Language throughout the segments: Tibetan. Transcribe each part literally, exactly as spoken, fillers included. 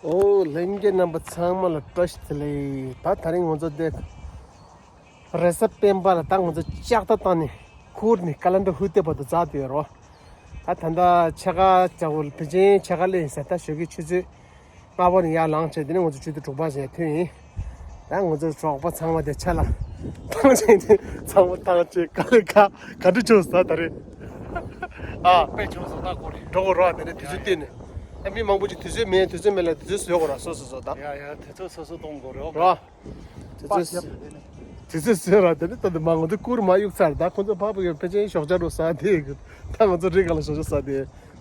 ཨོ་ལྷན་རྒྱས་རྣམ་པ་ཚང་མ་ལ་བཀྲ་ཤིས་བདེ་ལེགས། ད་དེ་རིང་ང་ཚོ་འདི་རེས་གཟའ་སྤེན་པ་ལ་ད་ང་ཚོ་ལྕགས་རྟ་བཏང་ནས་ཁུར་ནས་ཀ་ལན་ཌར་ཧུ་ཏེ་བར་དུ་འཛེགས་བསྡད་ཡོད་རེད། ད་ད་ལྟ་ཕྱེད་ཀ་ལྕགས་པོ་ཕལ་ཆེར་ཕྱེད་ཀ་སླེབས་ཡིན་ཟེར། ད་ཞོགས་ཀའི་ཆུ་ཚོད་ལྔ་པ་ནས་ཡར་ལངས་བྱས། དེ་ནས་ང་ཚོ་ཆུ་ཚོད་དྲུག་པ་ཞིག་ཐོན་ཡིན། ད་ང་ཚོ་གྲོགས་པོ་ཚང་མ་དེ་ཆ་ལ་ཐང་ཆེན་དེ་ཚང་མ་ཐང་ཆེན་ག་ལེ་ག་ག་འདྲ་བྱུང་སོང་ད་རེད། ཨ། དཔེ་བྱུང་སོང་ད་ཁོ་རེད། འགྲོ་དགོས་རོགས། དེ་ནས་དུས་ཚོད་བལྟས་ནས། ཨ། མི་མང་པོ་ཅིག་དུས་ཚོད་མེད། དུས་ཚོད་མེད་ལ་དུས་ཚོད་བཟོ་དགོས་ར། སོ་སོ་བཟོ་ད། ཡ་ཡ། དུས་ཚོད་སོ་སོ་གཏོང་དགོས་རེད་རོ། དུས་ཚོད། དུས་ཚོད་བཟོས་ར། དེ་ནས་ད་དུ་མ་ང་ཚོ་ཁུར་མ་གཡུག་ཚར། ད་ཁོ་ཚོ་ཕ་བུ་ཡོད་ཕལ་ཆེར་ཞོགས་ཇ་རོ་ཟ་དེ་གི། ད་ང་ཚོ་རི་སྒང་ལ་ཞོགས་ཇ་ཟ་དེ།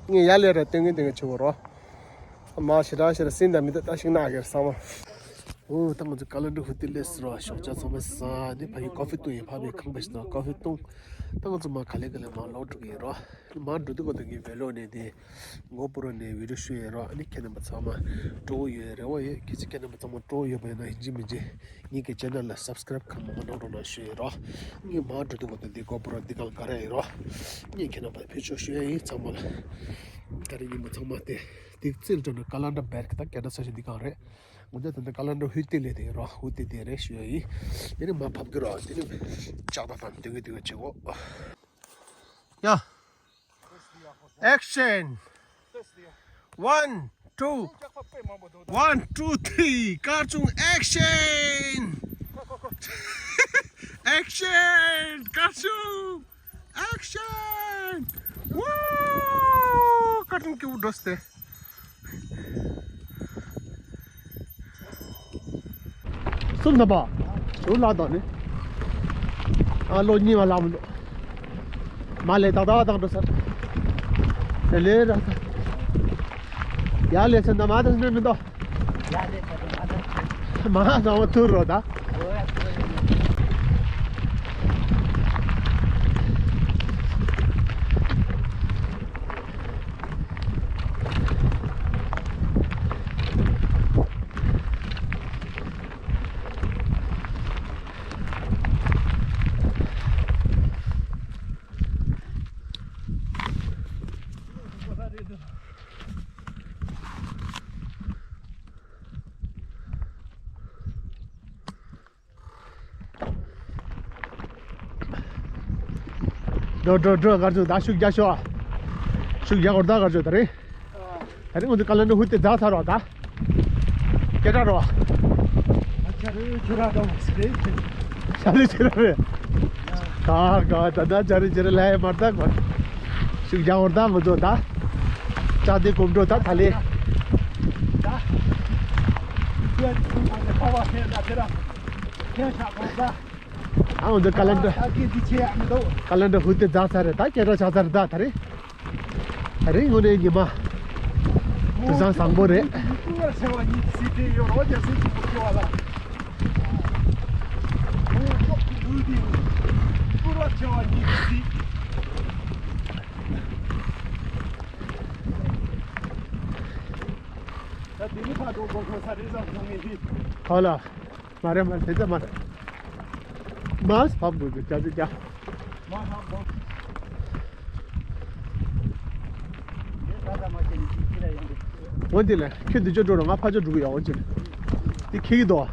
ངས་ཡར་ལས་ར་སྟོན་གིན་སྟོན་གིན་བྱེད་དགོས་རོ། མ་ཞེ་དྲག་ཞེ་དྲག་སྲིན་དང་མི་འདུག་ད་ཤིང་ནགས་ཀྱི་ས་མ། འོ་ད་ང་ཚོ་ཀ་ལན་ཌར་ཧུ་ཏེ་སླེབས་སོང་ར། ཞོགས་ཇ་ཚང་མ་ཟ་ནས་ཕ་གི་ཀོ་ཕི་བཏུང་ཡིན། ཕ་མའི་ཁང་པ་ཞིག་དང་ཀོ་ཕི་བཏུང་། ད་ང་ཚོ་མ་ག་ལེ་ག་ལེ་མ་ལོག་འགྲོ་གི་ཡིན་རོ། མ་འགྲོ་དུས་གོ་ད་ངའི་ཝི་ལོག་ནས་དེ་གོ་པོ་རོ་ནས་བི་ཌིའོ་ཤུ་ཡིན་རོ། ཨ་ནི་ཁྱེད་རྣམ་པ་ཚང་མ་སྤྲོ་བོ་ཡོད་རེ་བ་ཡོད། གལ་སྲིད་ཁྱེད་རྣམ་པ་ཚང་མ་སྤྲོ་བོ་ཡོད་པ་ཡིན་ན་ཡིན་གཅིག་མིན་གཅིག་ངེད་ཀྱི་ཆེ་ནལ་ལ་སབ་སི་ཀ་རེབ་གང་མང་མང་གནང་རོགས་གནང་ཞུ་ཡིན་རོ། ངས་མ་འགྲོ་དུས་གོ་ད་འདི་གོ་པོ་རོ་འདི་གང་ག་རེ་ཡིན་རོ། ངས་ཁྱེད་རྣམ་པ་ཕེབས་ཆོག་ཞུ་ཡ་ཡིན་ཚང་མ་ལ། ད་རེས་ཉིན་མོ་ཚང་མ་དེ་དེ་རྩེར་འགྲོ་ནས་ཀ་ལན་ཌར་བེར་ད་སྐད་གྲགས་ས་ཆ་འདི་གང་རེད། ངོ་ཚ་ད་ལྟ་ཀ་ལན་ཌར་ཧུ་ཏེ་ལས་དེ་རོ། ཧུ་ཏེ་དེ་རེད་ཞུ་ཡ་ཡིན། དེ་ནས་མ་ཕབ་གི་རོ། དེ་ནས་ལྕགས་རྟ་དང་དེ་གི་དེ་གི་བྱེད་གོ། ཡ། Action. One, two. One, two, three. སྐར་ཆུང་། Action. Action. སྐར་ཆུང་། Action. Woo. སྐར་ཆུང་སྐྱིད་པོ་འགྲོ་སྟེ། སུམ་ཐམ་པ། ཞུ་ལ་དོ་ནི། ཨ་ལོ་གཉིས་མ་ལ་མི་འདུག་མ་ལས་ཏག་ཏག་བཏང་འགྲོ་ས། དེ་ལས་ར་ས། ཡ་ལས་ས་འདི་མ་དང་སྣོད་མི་འདུག་མ་ང་བ་ཐུར་རོ་ད། འགྲོ་འགྲོ་འགྲོ། སྐར་ཆུང་ད་ཤུགས་རྒྱག་ཤོག་ཤུགས་རྒྱག་གོ་ད་སྐར་ཆུང་། ད་རེད། ད་རེས་ང་ཚོ་ཀ་ལན་ཌར་ཧུ་ཏེ་འཛེགས་ཚར་བ་ད། སྐད་གྲགས་རོ། ཨ་ཅག་རེ་ཁྱོད་ར་འདྲ་བོ་ཟེར་རེད། ཤ་རེ་ཁྱོད་ར་རེད། ག་ག་ད་ད་ཅ་རེ་ཅ་རེ་ལ་ཡ་མར་ད་གོ། ཤུགས་རྒྱག་གོ་ད་ང་ཚོ་ད། ལྕགས་དེ་གོམ་འགྲོ་ད་ད་ལེ། ད། ཁྱོད་ཁྱོད་ཁ་བ་ཁྱེད་ད་ཁྱེད་ར། ཁྱེད་ཤ་གོ་ད། ཨ་འོ་འདི་ཀ་ལན་ཌར། ད་གི་འདི་ཆེ་ཡ་མི་འདུག་ཀ་ལན་ཌར་ཧུ་ཏེ་འཛེགས་ཚར་རེད། ད་སྐད་གྲགས་ཆགས་ཚར་རེད་ད། ད་རེད། ད་རེད་དངོས་གནས་ཉི་མ་དུས་བཟང་བཟང་པོ་རེད། ཀུ་ར་ཆེ་བ་གཉིས་སྲིད་དེ་ཡོད་རོ། རྒྱ་སྲིད་ཀྱི་མུ་ཁྱོད་ལ། ཀུ་ར་ཆེ་བ་གཉིས་སྲིད། ད་དེ་ནི་ཕ་འགྲོ་དགོས་ཁོ་ས་རེད་བཟང་སོང་ངེས་ཤིག་ཧོ་ལ། མ་རེད་མ་རེད། དེ་ཚོ་མ་རེད། མ་ཕབ་དགོས་ཀྱི་ཅག་ཅི་ཅག་མ་ཕབ་དགོས། འོན་ཏེ་ལ་ཁྱོད་འདི་ཅོ་འགྲོ་ར། ང་ཕ་ཅོ་འགྲོ་གི་ཡོད། འོན་ཅི་འདི་ཁེ་གི་དོ།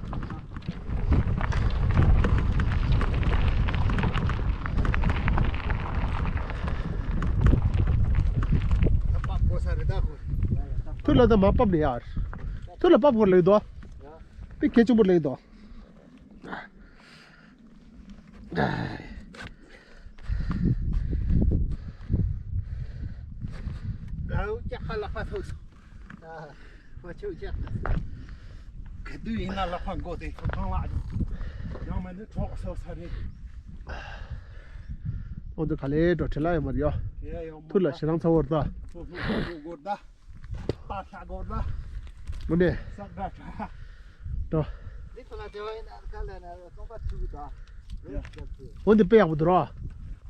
ཐུར་ལ་ད་མ་ཕབ་ནས་ཡར། ཐུར་ལ་ཕབ་དགོས་ལེགས་དོ། དཔེ་གལ་ཆེན་པོ་ལེགས་དོ། ཨའུ་ཀྱག་ལག་པ་ཐུག་སོང་། ཨ། མ་ཆོག་ཀྱག་ག་དུས་ཡིན་ན་ལག་པ་མགོ་དེ་ཁོ་ཁང་ལག་ཡང་མ་ནི་གྲོགས་སོ་ས་རེད། ཨོ་འདི་ག་ལེ་འགྲོ་བྲེལ་ལ་ཡོད་མ་རེད་ཡོ། ཡ་ཡོ་མ་ཐུར་ལ་ད་ཞེ་སྡང་ཚ་བོར་ད། ཐུག་ཐུག་ཐུག་དགོས་ད། པ་ཤ་དགོས་ད། དངོས་གནས། ས་དགའ་ཤ། འགྲོ། འདི་ཁོ་ན་དེ་བ་ཡིན་ན་ཁ་ལས་ན་རྐང་པ་ཐུག་གི་ད། འོ་འདི་དཔེ་ཡག་པོ་འདུག་རོ།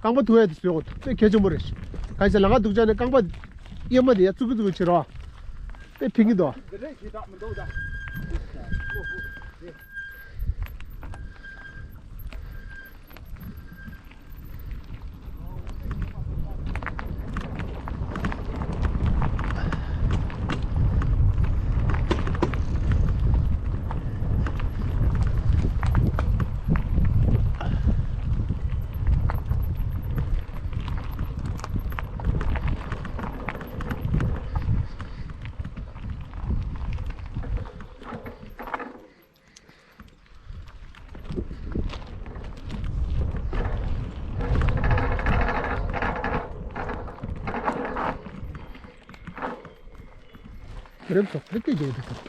རྐང་པ་ཐུག་ཡ་དེ་ཚོ་དཔེ་གལ་ཆེན་པོ་རེད། གང་ཡིན་ཟེར་ལ་ང་འདུག་ཅག་ནས་རྐང་པ་གཡས་མ་དེ་ཡ་བཙུགས་ཀྱི་བཙུགས་ཀྱི་བྱེད་རོགས། དཔེ་ཕན་གྱི་འདུག་འདི་རེད་ཞེ་དྲག་མི་འདུག་ད། རེབ་སོགས་རེ་སྐད་རྒྱག་གི་འདུག་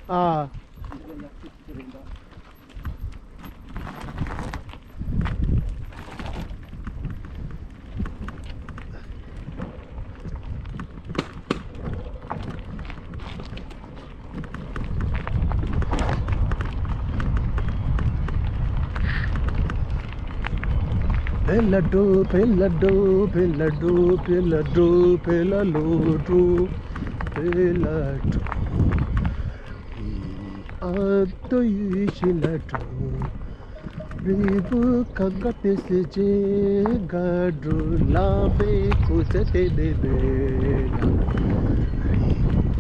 ཨ། བེ་ལ་འགྲོ། བེ་ལ་འགྲོ། བེ་ལ་འགྲོ། བེ་ལ་འགྲོ། བེ་ལ་ལོ་འགྲོ། བེ་ལ་འགྲོ། ཨ་ཏོ་ཡུལ་ཞིག་ལ་འགྲོ། རི་བོ་གངས་དཀར་ཏི་སེ་བྱེ་འགའ་འགྲོ། ལ་མེ་ཁུ་ཚ་ཏེ་ཏེ་ཏེ་ན། རི་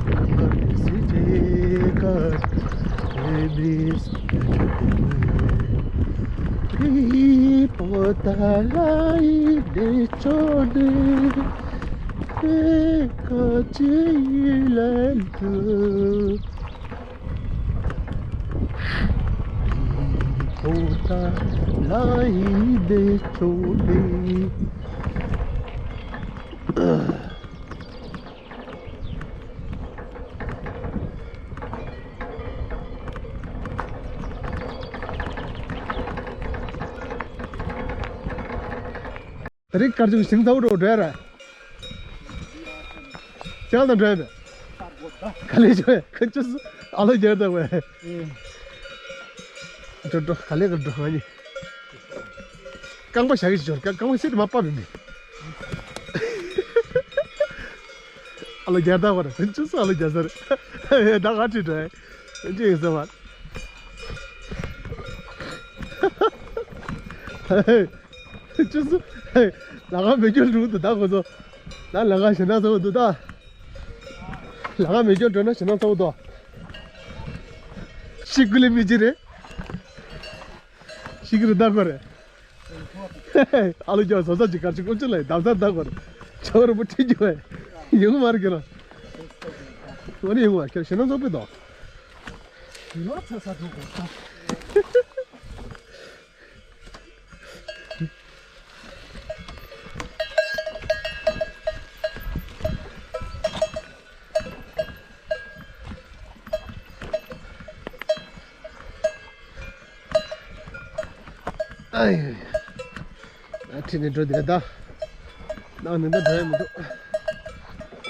བོ་གངས་དཀར་ཏི་སེ་བྱེ་འགའ་འགྲོ། ལ་མེ་སུ་ཏེ་ཏེ་ཏེ་ན། རི་བོ་ཏཱ་ལ་ཡི་འདི་ཆོ་ནེ། ཨེ་ཀ་ཅི་ཡི་ལན་དུ། ཐོ་ཏ་ལ་ཡི་དེ་ཆོ་དེ། ད་རེས་སྐར་ཆུང་ཞིང་ཚ་བོ་འགྲོ་འགྲོ་ཡ་ར། ཅང་དང་འགྲོ་ཡ་མེད། ག་ལེ་ཆོ་ཡ་ཁ་ཆུ་སུ་ཨ་ལོ་རྒྱལ་དང་བས། འགྲོ་འགྲོ་ག་ལེ་ག་འགྲོ་ང་ནི། རྐང་པ་བཞག་གི་ཆོར་རྐང་པ་སེར་མ་པ་མི་མི། ཨ་ལོ་རྒྱལ་དང་བ་ར་ཁ་ཆུ་སུ་ཨ་ལོ་རྒྱལ་ས་ར། ད་ག་ཁྲིད་འགྲོ་ཡ། ཅི་ཡིན་ས་བ། ཅི་སུ། ལ་ཁ་མེ་སྐྱོན་འགྲོ་འདུག་ད་ཁོ་ཚོ། ད་ལ་ཁ་ཞེ་དྲག་ཚ་བོ་འདུག་ད། ལ་ཁ་མེ་སྐྱོན་འགྲོ་ན་ཞེ་དྲག་ཚ་བོ་འདུག་ཤི་ཀུ་ལི་མི་ཅི་རེད། ཤི་ཀུ་རེད་ད་ཁོ་རེད། ཨ་ལོ་རྒྱ་བཟོ་ས་ཅིག་གར་ཅིག་ཀུན་སྤྱོད་ལ་འདམ་ས་ད་ཁོ་རེད། ཆོ་རུ་པོ་ཁྲིད་རྒྱུ་བས། ཡོང་མ་རེད་ཁྱོད་རང་། ང་ནི་ཡོང་བ་ཁྱོད་ཞེ་དྲག་ཚ་བོ་འདུག་ཡོད་ཚ་ས་འདུག་གོ་ས། ཨ་ཡ་ཡ། ཨ་ཁྲིད་ནས་འགྲོ་བསྡད་ད། ནང་ནས་ད་འགྲོ་ཡ་མི་འདུག་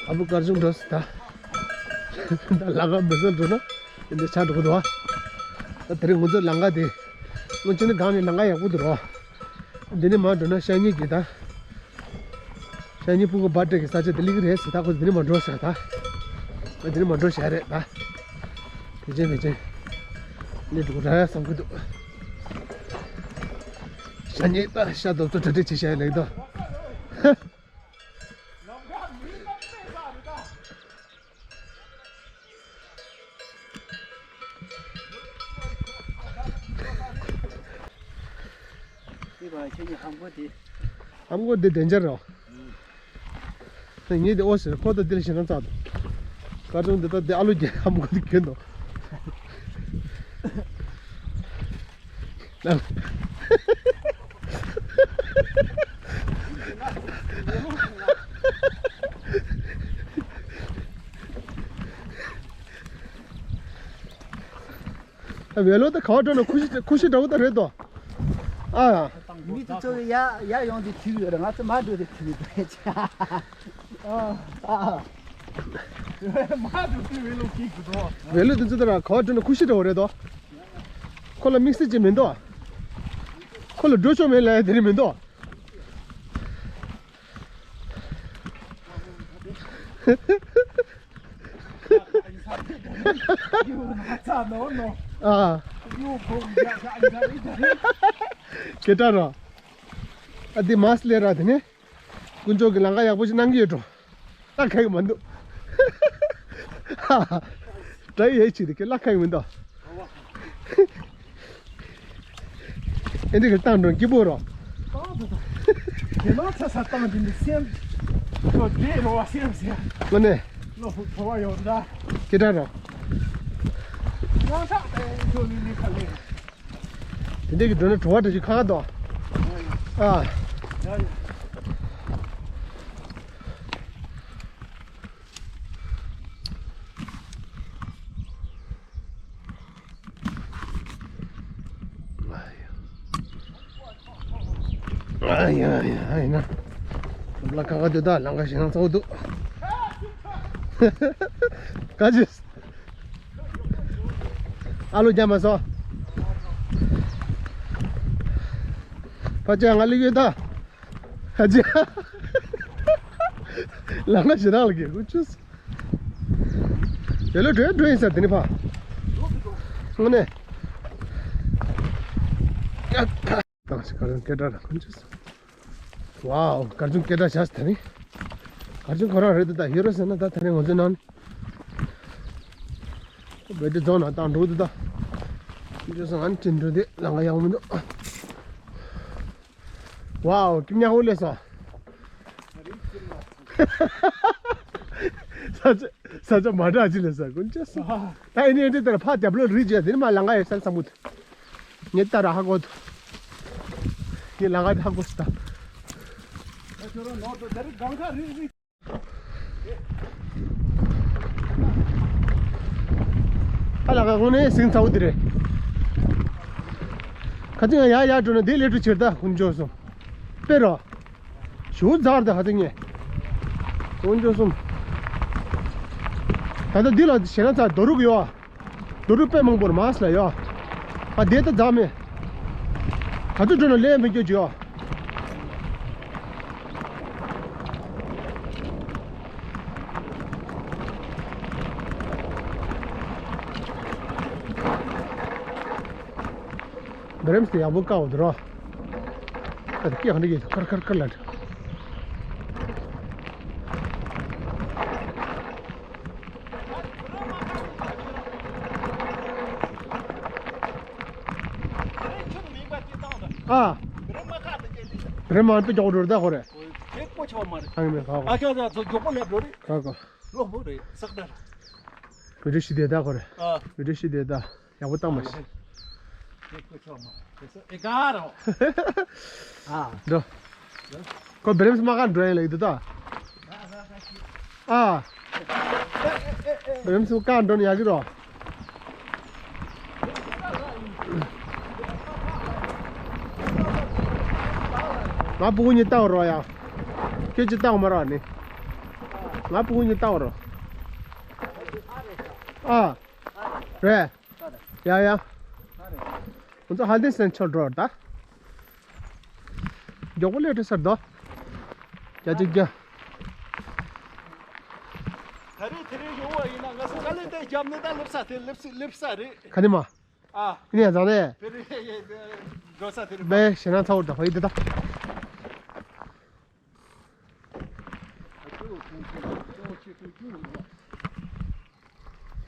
ཨ་བུ་སྐར་ཆུང་འགྲོ་སྲིད་ད། ད་ལམ་ཁ་མི་བཟོ་འགྲོ་ན་འདི་འདྲ་ཆགས་འགྲོ་གི་འདུག་ཨ། ད་དེ་རིང་ང་ཚོ་ལམ་ཁ་དེ་སྔོན་ཆད་ནི་སྒང་ནས་ལམ་ཁ་ཡག་པོ་འདུག་རོ། འདི་ནས་མར་འགྲོ་ན་ཤ་ཉེ་གི་ད། ཤ་ཉེ་སྤུ་གུ་བར་ཊེ་གི་ས་ཆ་དེ་སླེབས་ཀྱི་རེད་ཟེར་ད་ཁོ་འདི་ནས་མར་འགྲོ་བཞག་ད། ང་འདི་ནས་མར་འགྲོ་བཞག་རེད་ད། དེ་ཅན་མི་ཅན། སླེབས་འགྲོ་ར་བསམ་གི་འདུག་ཤ་ཉེ་ད་ཤ་རྡོབ་ཚོ་གྲ་སྒྲིག་བྱེད་བཞག་ལེགས་དོ། ཨམ་གོ་འདི་བདེ་འཇགས་རོ། ངས་འདི་ཨོ་ཟེར་ཁོ་ད་འདིར་ཞེ་ན་ཚ་འདུག་སྐར་ཆུང་འདི་ད་འདི་ཨ་ལོ་རྒྱ་ཨམ་གོ་འདི་གྱོན་འདུག་ད་བེ་ལོ་ད་ག་བ་འགྲོ་ན་ཁུ་ཤི་ཁུ་ཤི་འདྲ་བོ་ད་རེད་དོ། ཨ། མི་དེ་ཚོ་ཡ་ཡ་ཡོང་དུས་ཁྱིའུ་ཡོད་རེད། ང་ཚོ་མ་འགྲོ་དུས་ཁྱིའུ་འགྲོ་ཡ་ཆ། ཨ། ཨ། མ་འགྲོ་དུས་བེ་ལོ་ཁྱིའུ་འགྲོ། བེ་ལོ་དེ་ཚོ་ད་ར་ག་བ་འགྲོ་ན་ཁུ་ཤི་འདྲ་བོ་རེད་དོ། ཁོ་ལ་དམིགས་བསལ་ཅིག་མི་འདུག་ཁོ་ལ་འགྲོ་ཆོག་མེད་ལབ་ཡ་དེ་རིགས་མི་འདུག་ཨ། སྐད་གྲགས་རོ། ཨ་འདི་མ་སླེབས་ར་དེ་ནས། དཀོན་མཆོག་གིས་ལམ་ཁ་ཡག་པོ་ཞིག་གནང་གི་ཡོད་འགྲོ། ད་ག་གི་མ་འདུག་དྲ་ཡོད་ཆེད་དུ་ཁྱེད་ལ་ཁ་ཡོད་མི་འདུག་ཨེ་འདྲ་གི་བཏང་འགྲོ་སྐྱིད་པོ་རོ། བཏང་དུ་དང་། དེ་མ་ཚ་ཚ་བཏང་དེ་འདི་སེམས། ཁོ་བདེ་རོ་བ་སེམས་ཟེར། དངོས་གནས། བློ་ཕུག་ཐོ་བ་ཡོད་འདྲ། སྐད་གྲགས་རོ། ཡང་ཤག་དེ་ཁྱོད་ནི་ནི་ཁ་ལེ། དེ་འདྲ་གི་འགྲོ་ན་བྲོ་བ་འདྲ་ཞིག་ཁག་འདུག་ཨ། ཡ་ཡ། ཨ་ཡ་ཡ་ཡ་ཡིན་ན། ལ་ཁ་ཁ་དུ་ད་ལང་ཁ་ཞེ་སྣང་ཚ་བོ་འདུག་ག་ཅི། ཨ་ལོ་རྒྱ་མ་སོ། ཕ་ཅག་ང་ལི་ཡོད་ད། ཨ་ཅག་ལང་ང་ཞེ་དྲག་ལ་གི་ཀུ་ཅུས། དེ་ལོ་བྲོས་བྲོས་ཡིན་ས་དེ་ནི་ཕ། དངོས་གནས། ད་ཞིག་གར་སྐད་གྲགས་ལ་ཀུ་ཅུས། ཝའོ། གར་ཆུང་སྐད་གྲགས་བྱས་ད་ནི། གར་ཆུང་ཁོ་རང་རེད་འདུག་ད་ཧི་རོ་ཟེར་ན་ད་ད་ནི་ང་ཚོའི་ནང་། བེ་ཏི་རྫོང་ནང་བཏང་འགྲོ་འདུག་ད། ཅི་སོང་ཨ་ནི་ཅི་འགྲོ་དེ་ལང་ཀ་ཡག་མི་འདུག་ཝའོ། ཀིམ་ཉག་ཧོ་ལེ་སོ། ས་ཆ་ས་ཆ་མ་འདྲ་ཅི་ལེ་ས་ཀུན་ཅི་སོ། ད་ཨི་ནི་ཨི་འདི་ལྟར་ཕ་རྒྱབ་ལོ་རི་རྗེས་དེ་ནི་མ་ལང་ཀ་ཡོད་ས་ས་མུད། ངས་ལྟ་ར་ཧ་གོ། ངས་ལང་ཀ་དེ་ཧ་གོ་སི་ད། ད་ཁྱོད་རང་ནོར་དུ་དེ་རི་སྒང་ཁ་རི་རི། ཨ་ལ་ཁ་ཁོང་ནས་སིང་ཚ་བོ་དེ་རེད། ཁ་ཅིག་ང་ཡ་ཡ་འགྲོ་ན་དེ་ལས་འཕྲོ་ཆེར་ད་ཧུན་ཅོ་སོང་། དཔེ་རོ། ཞུ་ཛར་ད་ཧ་ཅིག་ངས། ཧུན་ཅོ་སོང་། ད་ལྟ་འདི་ལ་ཞེ་ན་ཚ་རྡོ་རུག་ཡོད། རྡོ་རུག་དཔེ་མང་པོར་མ་སླ་ཡོད། ཨ་དེ་ད་ཛ་མེ། ག་ཚོད་འགྲོ་ན་ལས་མི་སྐྱོ་ཅི་ཡོད། བེ་རེམ་སི་ཡག་པོ་བཀག་འོ་དེ་རོ། ཨ་དེ་སྐད་ག་འདྲ་ཡིན་ཁར་ཁར་ཁར་ལ། ཨ། བེ་རེམ་མ་པི་ཅོག་འགྲོ་ད་ཧོ་རེ། དེ་ཀོ་ཆོ་མ་རེད། ཨ་མེ་ཧ་ཧོ། ཨ་ཅག་ཅག་ཚོ་མགྱོགས་པོ་སླེབས་འགྲོ་རེད། ཧ་ཧོ། ལོག་མོ་རེད་ས་ཀ་ད། བི་ཌིའོ་ཤི་དེ་ད་ཧོ་རེ། ཨ། བི་ཌིའོ་ཤི་དེ་ད། ཡག་པོ་བཏང་མ་ཤེས། དེ་ཀོ་ཆོ་མ་དེ་སོ་ཨེ་ག་རོ། ཨ། འགྲོ། ཁོ་བེ་རེམ་སི་མ་ག་འགྲོ་ཡིན་ལེགས་འདུག་ད། ཨ། བེ་རེམ་སི་ག་འགྲོ་ན་ཡག་གི་རོ། ང་ཕྲུ་གུ་གཉིས་བཏང་རོགས་ཡ། ཁྱོད་ཀྱིས་བཏང་མ་རོགས་ནི། ང་ཕྲུ་གུ་གཉིས་བཏང་རོགས། ཨ། རེད། ཡ་ཡ། ང་ཚོ་ཧལ་དི་སན་ཆོར་འགྲོ་ད། མགྱོགས་པོ་སླེབས་འགྲོ་ས་རེད་དོ། བརྒྱ་ཆ་བརྒྱ། ད་རེས་དེ་རིང་ཡོང་བ་ཡིན་ན་ང་ཚོ་དཀའ་ལས་དེ་བརྒྱབ་ནས་ད་སླེབས་ས་དེ་སླེབས་ས་སླེབས་ས་རེད། ག་ནས་མ། ཨ། ཨ་ནི་ཡ་ཛང་ནས། དེ་རིང་འགྲོ་ས་དེ་རེད་པ། བས་ཞེ་ན་ཚ་བོ་འདྲ་ཧོ་ཡི་འདི་ད།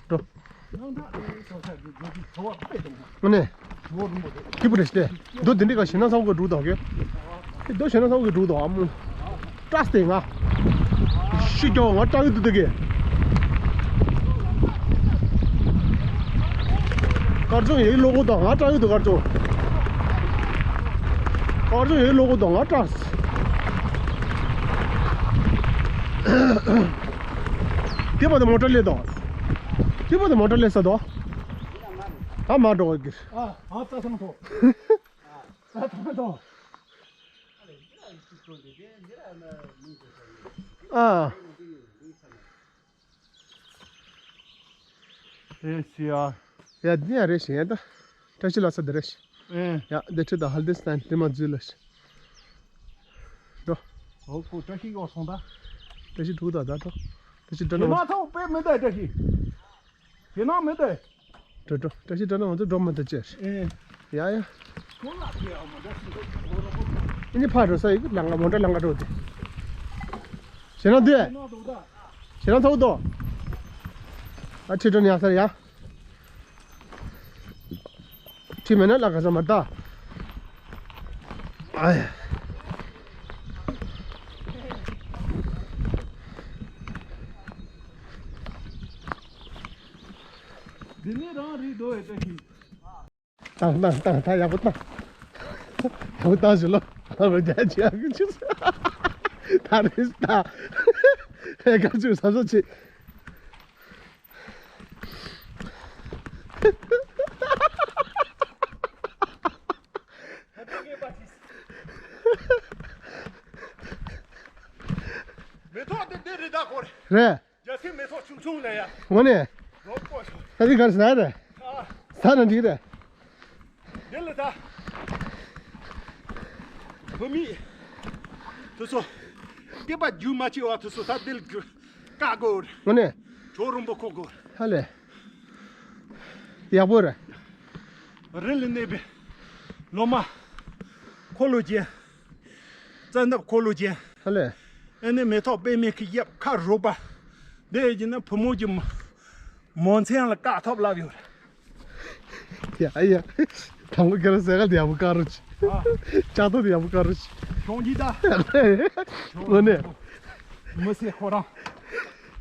འགྲོ། ཨ་ནི། སྐྱིད་པོ་རེད་ཤི་ལེ། རྡོ་འདི་འདྲི་ག་ཞེ་ན་ཚ་བོ་གི་འགྲུག་དོག་གི། རྡོ་ཞེ་ན་ཚ་བོ་གི་འགྲུག་དོག་ཨ་མོ། སྐྲག་སྟེ་ང་། ཤི་ཀྱོ་ང་སྐྲག་གི་འདུག་དེ་གི། དཀར་ཆུང་ཡི་ལོ་གོ་དང་ང་སྐྲག་གི་འདུག་དཀར་ཆུང་། དཀར་ཆུང་ཡི་ལོ་གོ་དང་ང་སྐྲག་དེ་བ་དེ་མོ་ཊ་ལས་དང་། དེ་བ་དེ་མོ་ཊ་ལས་ས་དང་། ད་མ་འགྲོ་གི། ཨ་ཨ་ཙ་སང་ཐོ། ཙ་སང་ཐོ། ཨ། ཨེ་ཤི་ཡ། ཡ་འདི་ཡ་རེད་ཤི་ཡ་ད། བཀྲ་ཤིས་ལྷ་ས་འདི་རེད་ཤི། ཨེ། ཡ་འདི་ཁྲི་ད་ཧལ་དི་སི་ཏན་དེ་མ་འཛུལ་ལ་ཤི། འགྲོ། ཨོ་ཁོ་བཀྲ་ཤིས་ཡོག་སོང་ད། བཀྲ་ཤིས་འགྲོ་ད་ད་འགྲོ། བཀྲ་ཤིས་འགྲོ་ན། དེ་མ་ཐོག་པས་མི་ད་བཀྲ་ཤིས། དེ་ན་མི་ད། འགྲོ་འགྲོ་བཀྲ་ཤིས་འགྲོ་ན་ང་ཚོ་འགྲོ་མ་ད་ཅེར། ཨེ། ཡ་ཡ། ཁོ་ལ་ཁེ་ཨ་མ་ད་ཤི་ད་འགྲོ་རོགས། ཨ་ནི་ཕར་འགྲོ་ས་ཡི་ལང་ཀ་མོ་ཊ་ལང་ཀ་འགྲོ་དེ། ཞེ་ན་དུས། ཞེ་ན་ཚ་བོ་དོ། ཨ་ཁྲི་ཁྲོ་ནི་ཡག་ས་རེད་ཡ། ཁྲི་མེད་ན་ལ་ག་ས་མ་ད། ཨ་ཡ། འདི་ནི་རང་རེད་འདུག་ཨེ་ད་ཤི། བཏང་བཏང་བཏང་ད་ཡག་པོ་བཏང་། ཡག་པོ་བཏང་ཞུ་ལོ། ཨ་རོ་རྒྱ་ཆེ་ཡག་གི་ཆུ་ས། ད་རེས་ད། ཧེ་ག་ཚོད་ས་ས་ཆེ། མེ་ཏོག་འདི་འདི་རི་དྭགས་སྐོར། རེད། རྒྱ་སེ་མེ་ཏོག་ཆུང་ཆུང་ལ་ཡ། དངོས་གནས། རོགས་པོ་ཞིག་ད་འདི་གར་ཟ་རེད། ཨ། ཟ་ན་འགྲིག་རེད། འདི་ལ་ད། བུད་མེད། དེ་ཚོ། སྐེད་པ་རྒྱུ་མ་ཆེ་བ་དེ་ཚོ་ད་འདི་ལ་རྒྱུ། བཀག་དགོས། དངོས་གནས། ཇོ་རིན་པོ་ཁོག་དགོས། ཧ་ལས། ཡག་པོ་རེད། རི་ལ་གནས་པའི་ལོ་མ། འཁོར་ལོ་ཅན། རྩྭ་འདབ་འཁོར་ལོ་ཅན། ཧ་ལས། ཨ་ནི་མེ་ཏོག་པད་མའི་གི་གཡབ་ཁ་རུ་པ། འདི་ཡིན་ན་བུ་མོ་གྱི་མོ། མོ་མཚན་ལ་བཀག་ཐབས་ལབ་ཡོད་རེད། ཡ་ཡ། དང་པོ་ཁྱེད་རང་ཟས་ག་དེ་ཡག་པོ་བཀག་རོགས་གྱིས། ཨ། ལྕགས་ཐོག་དེ་ཡག་པོ་བཀག་རོགས་གྱིས། གྱོང་གྱིས་ད། དངོས་གནས། མི་སེར་ཁོ་རང་།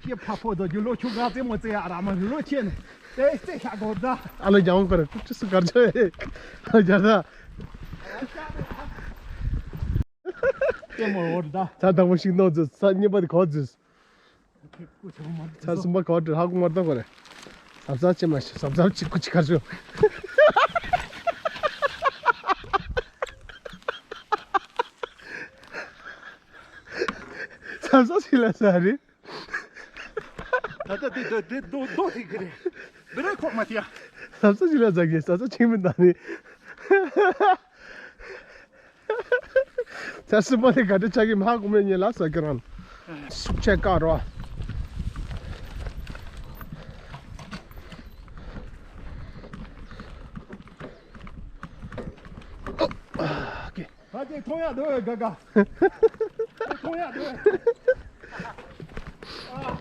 སྐྱེ་ཕ་ཕོ་དང་རྒྱུ་ལོ་ཆུང་ག་རྩེད་མོ་རྩེ་ཡ་ར་མ་ལོ་ཆེ་ནས་དེ་རྩེ་ཤ་གོ་ད། ཨ་ལོ་རྒྱང་པར་ཁུ་ཁྲི་སུ་གར་ཆོ་ཨེ། ཨ་རྒྱ་ད། རྩེད་མོ་འོར་ད། ཚ་དང་པོ་ཞིག་ནོར་འཛུལ། ཚ་གཉིས་པ་དེ་གོ་འཛུལ། ཚ་གསུམ་པ་གོ་འདྲ་ཧ་གོ་མ་ད་གོ་རེད། ཟབ་ཟབ་ཅེ་མ་ཤི་ཟབ་ཟབ་ཅིག་ཀུ་ཅིག་གར་ཆོ། ཟབ་ཟབ་ཅིག་ལ་ས་རེད། ད་ལྟ་འདི་འདི་འདི་རྡོ་རྡོ་ཐིག་གི་རེད། འདི་རེད་ཁོག་མ་ཐིག་ཡ། ཟབ་ཟབ་ཅིག་ལ་ཟ་གི་ཟབ་ཟབ་ཅིག་མི་འདང་ནི། ཚ་སྲིད་པ་ལས་ག་འདྲ་ཆགས་ཀྱི་མ་ཧ་གོ་མེད་ཉེ་ལ་ཟ་གི་རང་། སུག་ཆད་ཀ་རོ། ཨོ། ཨ་ཀེ། ད་ཅིག་མཐོང་ཡག་འདུག་ག་ག། མཐོང་ཡག་འདུག་ཨོ།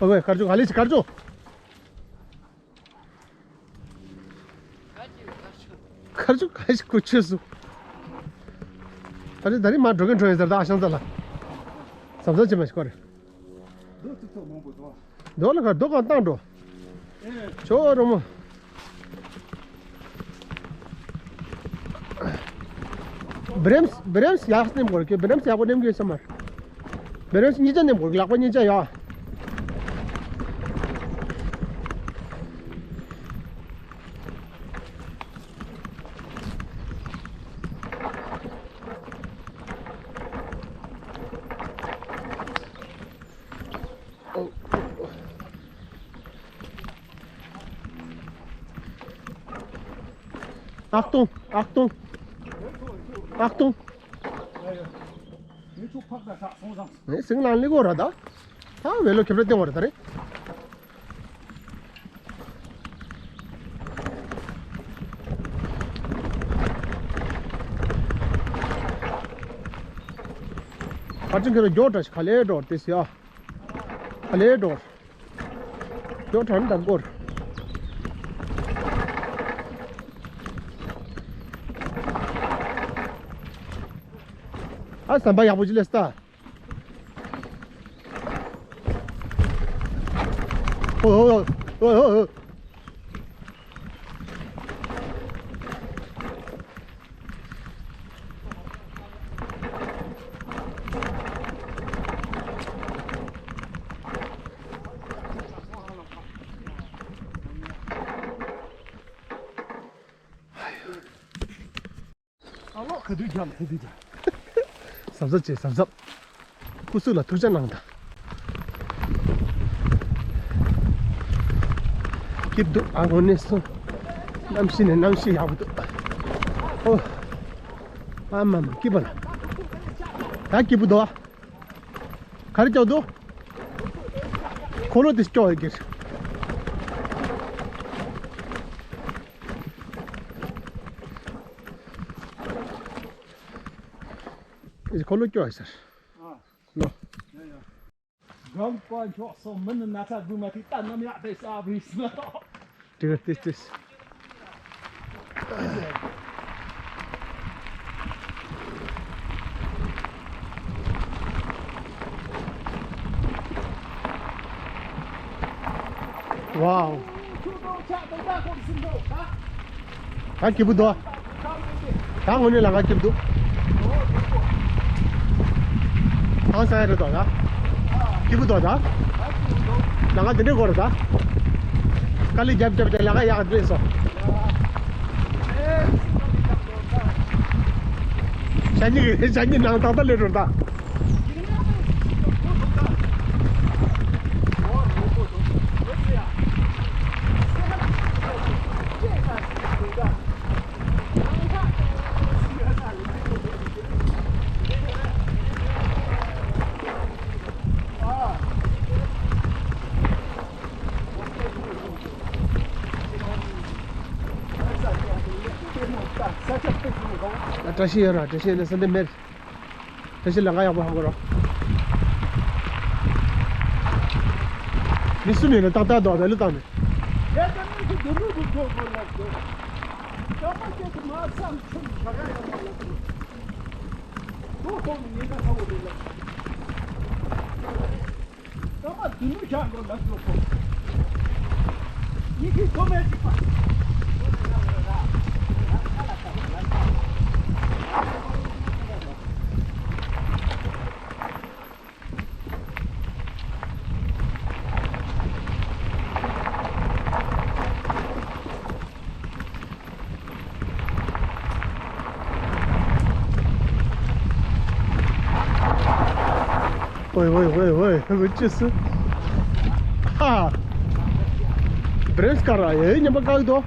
ཨོ་ཝེ་ཁར་ཅུ་ག་ལེ་ཅི་ཁར་ཅུ། ཁར་ཅུ་ག་ཞིག་ཁུ་ཆུ་སུ། ད་རེ་ད་རེ་མ་འགྲོ་གིན་འགྲོ་ཡིན་ཟེར་ད་ཨ་ཤང་ཙ་ལ། ཟབ་ཟབ་ཅི་མ་ཞིག་གོ་རེ། རྡོ་ལ་ཁ་རྡོ་གང་བཏང་འགྲོ། ཆོ་རོ་མོ། བི་རེམས་བི་རེམས་ཡག་ནེམ་གོ་ར་ཀེ་བི་རེམས་ཡག་པོ་ནེམ་གི་ས་མར། བི་རེམས་གཉིས་ཆ་ནེམ་གོ་ར་ལག་པ་གཉིས་ཆ་ཡ། ཨག་སྟོང་། ཨག་སྟོང་། ཨག་སྟོང་། ངས་སིང་ལང་ལི་གོ་ར་ད། ད་བེ་ལོ་ཁེབ་ར་ཏེ་བ་ར་ད་རེ། ཁ་ཅིག་གི་ར་མགྱོགས་དྲགས་ཤིག་ག་ལེ་འགྲོ་ཏེ་སི་ཨ། ག་ལེ་འགྲོ། མགྱོགས་དྲགས་ནི་ད་སྐོར། ཨ་ཟམ་པ་ཡག་པོ་ཅིག་ལས་ད། ཨོ་ཨོ་ཨོ་ཨོ་ཨོ། ཨ་ལོ་ག་དུས་རྒྱབ་ག་དུས་རྒྱབ། གཟབ་གཟབ་བྱེད་གཟབ་གཟབ། སྐུ་གཟུགས་ལ་ཐུགས་ཅག་གནང་དང་། སྐྱིད་སྡུག་ཨ་དངོས་གནས་སོ། གནམ་གཤིས་ནི་གནམ་གཤིས་ཡག་པོ་འདུག་ཨོ། ཨ་མ་མ་སྐྱིད་པ་ལ། ད་སྐྱིད་པོ་འདུག་ག་རེ་རྒྱག་འདུག་འཁོར་ལོ་དེ་སྐྱོ་ཡི་གེར། འཁོར་ལོ་སྐྱོ་ཡི་ཟེར། ཨ། ལོ། ཡ་ཡ། གང་པ་འཁྱོག་སོང་མིན་ན་ཚ་དགུ་མ་ཐིག་ད་ནམ་ཡག་དེ་ས་བྲིས་སོང་། དེ་ག་ཏིས་ཏིས། ཝའོ། ད་སྐྱིད་པོ་འདུག་ད་དངོས་གནས་ལམ་ཁ་སྐྱིད་པོ་འདུག་ཧང་སང་ཡ་རེད་དོ་ད། སྐྱིད་པོ་འདུག་ད། ལམ་ཁ་འདི་འདྲའི་སྐོར་ད། དཀའ་ལས་རྒྱབ་རྒྱབ་རྒྱབ་ལམ་ཁ་ཡག་སྤྲད་སོང་། ཞ་སྙི་གི་ཞ་སྙི་ནང་ཏག་ཏག་སླེབས་འགྲོ་ད། བཀྲ་ཤིས་ཡོད་ར། བཀྲ་ཤིས་ཡོད་ན་ས་འདི་མེད། བཀྲ་ཤིས་ལམ་ཁ་ཡག་པོ་ཧ་གོ་ར། མི་སུ་མེད་ན་ཏག་ཏག་འདུག་བེ་ལུ་བཏང་ནས། ཝེ་ཝེ་ཝེ་ཝེ། ཅི་སི། ཧ། བྲེམས་ཀ་ར་ཡེ་ཉམས་པ་བཀག་དོ།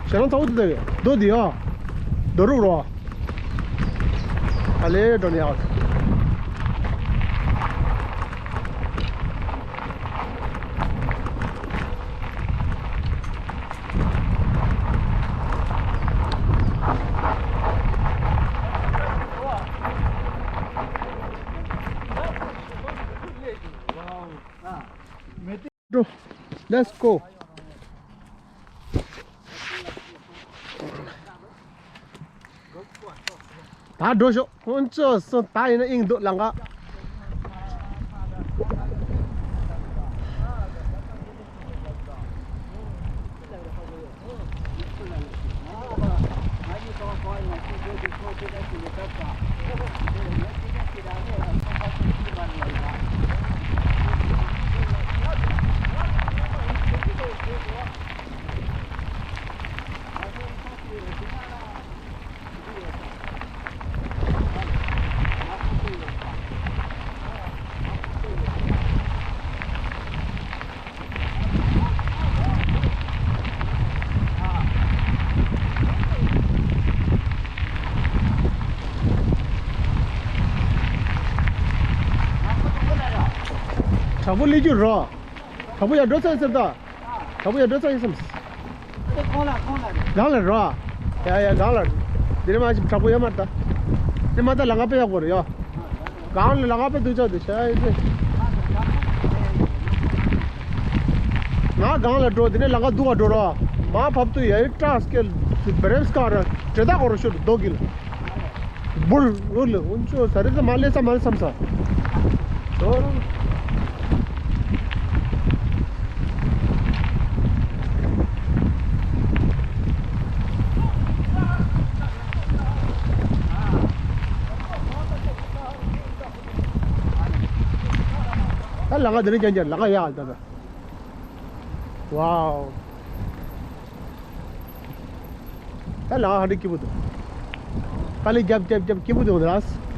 ཞེ་རང་ཚ་བོ་དེ་དེ་རྡོ་དེ་ཡ། རྡོ་རུག་རོ། ཨ་ལེ་འགྲོ་ནས་ཡག་འགྲོ། Let's go. ད་འགྲོ་ཤོག་ཁོང་ཚོ་སོང་ད་ཡིན་ན་ཨིན་འདུག་ལམ་ཁ། དྲག་པོ་སླེབས་རྒྱུ་རོ། དྲག་པོ་ཡར་འགྲོ་ཚར་ཟེར་ད། དྲག་པོ་ཡར་འགྲོ་ཚར་ཡིན་བསམ། དེ་གང་ལ་གང་ལ་རེད། སྒང་ལ་རོ། ཡ་ཡ་སྒང་ལ། འདི་རེད་མ་ཞིག་དྲག་པོ་ཡོད་མ་རེད་ད། དེ་མ་ད་ལམ་ཁ་དཔེ་ཡག་པོ་རེད་ཡ། སྒང་ལ་ལམ་ཁ་དཔེ་སྡུག་ཅག་དེ་ཤ་ཡ་དེ། ང་སྒང་ལ་འགྲོ་དེ་ནས་ལམ་ཁ་སྡུག་ག་འགྲོ་རོ། མ་བབ་དུས་ཡ་ཡི་ཏྲ་སྐད་བེ་རེམ་སྐར་དྲེད་ད་གོ་རོ་ཤོད་རྡོ་གིལ། འབུར་འུར་ལ་འུན་ཆོ་ས་རེ་ས་མ་ལེ་ས་མ་ལེ་བསམ་ས། ད་ལ་ང་འདི་ནས་ཀྱང་ཀྱང་ལ་ང་ཡག་ད་ད། ཝའོ། ད་ལ་ཧ་འདྲི་སྐྱིད་པོ་འདུག་དཀའ་ལས་རྒྱབ་རྒྱབ་རྒྱབ་སྐྱིད་པོ་འདུག་ར།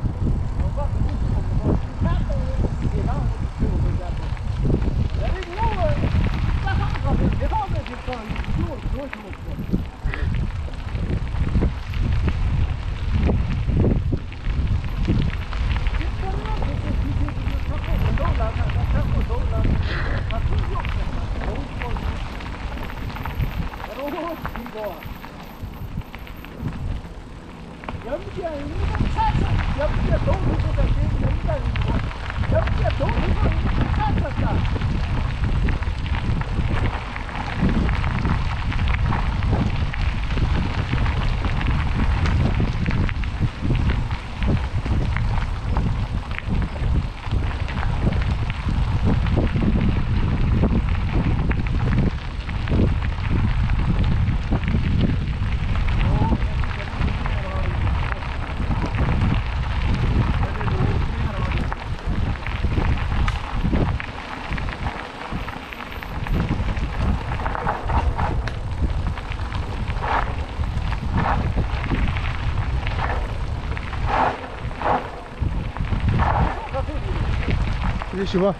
དེ་བཞི་པ།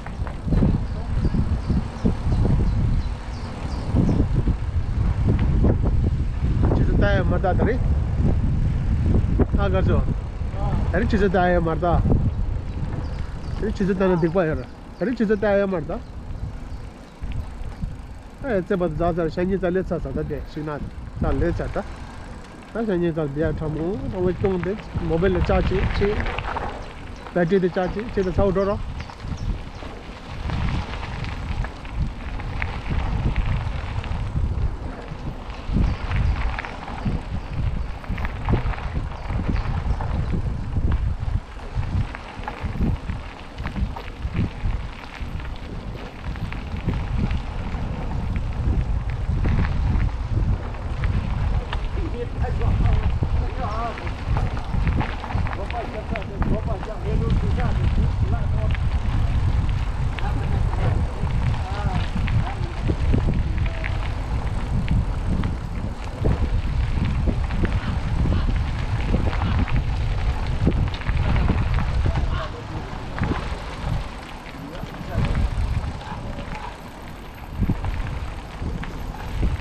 ཆུ་ཚོད་ལྟ་ཡ་མ་ལྟ་ད་རེད། ཨ་དགའ་ཚོ། ད་རེས་ཆུ་ཚོད་ལྟ་ཡ་མ་ལྟ། ད་རེས་ཆུ་ཚོད་ལྟ་ན་སྡིག་པ་ཡོད་ར། ད་རེས་ཆུ་ཚོད་ལྟ་ཡ་མ་ལྟ། ཨེ་རྩེ་པ་དུ་རྫ་ཚར་ཤ་ཉེ་རྩ་ལས་ཚར་ཚར་ད་དེ་ཤིག་ན་རྩ་ལས་ཚར་ད། ད་ཤ་ཉེ་རྩ་བི་ཡ་ཁྲ་མོ་ཁྲ་མོ་སྐྱོང་དེ་མོ་བེལ་ལ་ཅག་ཅིག་ཅིག་བེ་ཏྲི་དེ་ཅག་ཅིག་ཅིག་དེ་ཚ་བོ་འགྲོ་རོགས།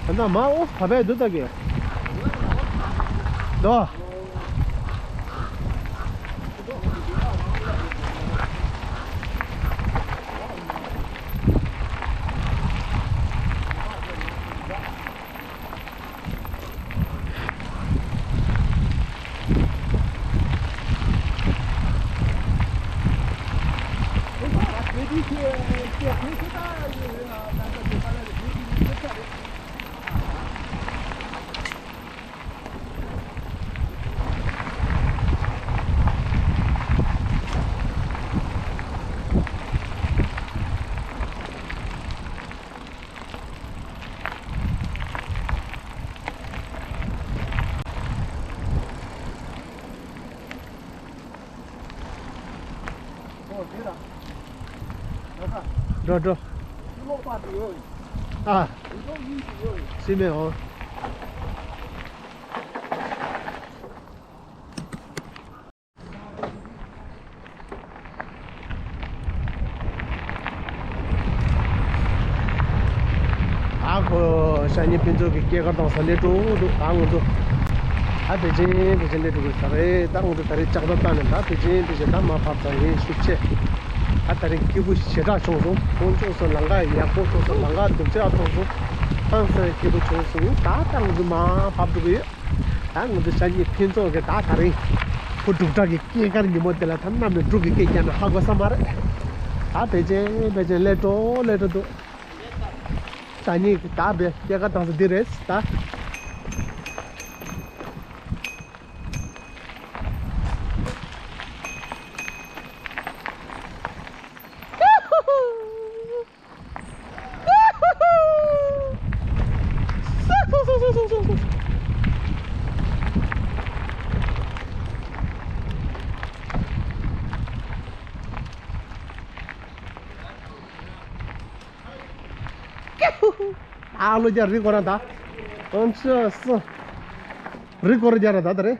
ད་ལྟ་མ་འོ་བ་བས་འདུག་ད་གེ། དོ། འགྲོ་འགྲོ། ཨ། སྲིད་མེད་འོང་། ཨ་ཁོ་ཤ་ཉེ་ཕུན་ཚོགས་ཀྱི་སྐྱེས་སྐར་དང་ས་ལེ་འགྲོ་འདུག་ཨ་ང་ཚོ། ཨ་བེ་ཅིན་བེ་ཅིན་ལེ་འགྲོ་གི་ས་རེད། ད་ང་ཚོ་ད་རེས་ལྕགས་རྟ་བཏང་ནས་ད་བེ་ཅིན་བེ་ཅིན་ད་མར་བབས་ཙང་རེད་ཤུགས་ཆེ། ཨ་ད་རེས་སྐྱིད་པོ་ཞེ་དྲག་བྱུང་སོང་། ཁོང་ཕྱོགས་སུ་ལམ་ཁ་ཡག་པོ་ཕྱོགས་སུ་ལམ་ཁ་སྡུག་ཅག་མཐོང་སོང་། ཧང་སང་སྐྱིད་པོ་བྱུང་སོང་། ད་ད་ང་ཚོ་མར་བབས་འགྲོ་གི་ཡོད། ད་ང་ཚོ་ཤ་ཉེ་ཕུན་ཚོགས་ཀྱི་ད་ད་རེས་བུ་འབྲུག་གྲགས་ཀྱི་སྐྱེས་སྐར་ཉིན་མོ་དེ་ལ་ད་གནམ་ནས་འབྲུག་གི་སྐད་རྒྱག་ན་ཧ་གོ་ས་མ་རེད། ད་བེ་ཅིན་བེ་ཅིན་ལེ་འགྲོ་ལེ་འགྲོ་འདུག་ཤ་ཉེ་ད་བེ་སྐྱེས་སྐར་བཏང་ས་འདི་རེད་ད། ཨ་ལོ་རྒྱ་རི་སྐོར་ར་ད། ཨོན་ཆི་སི། རི་སྐོར་རྒྱ་ར་ད་ད་རེད།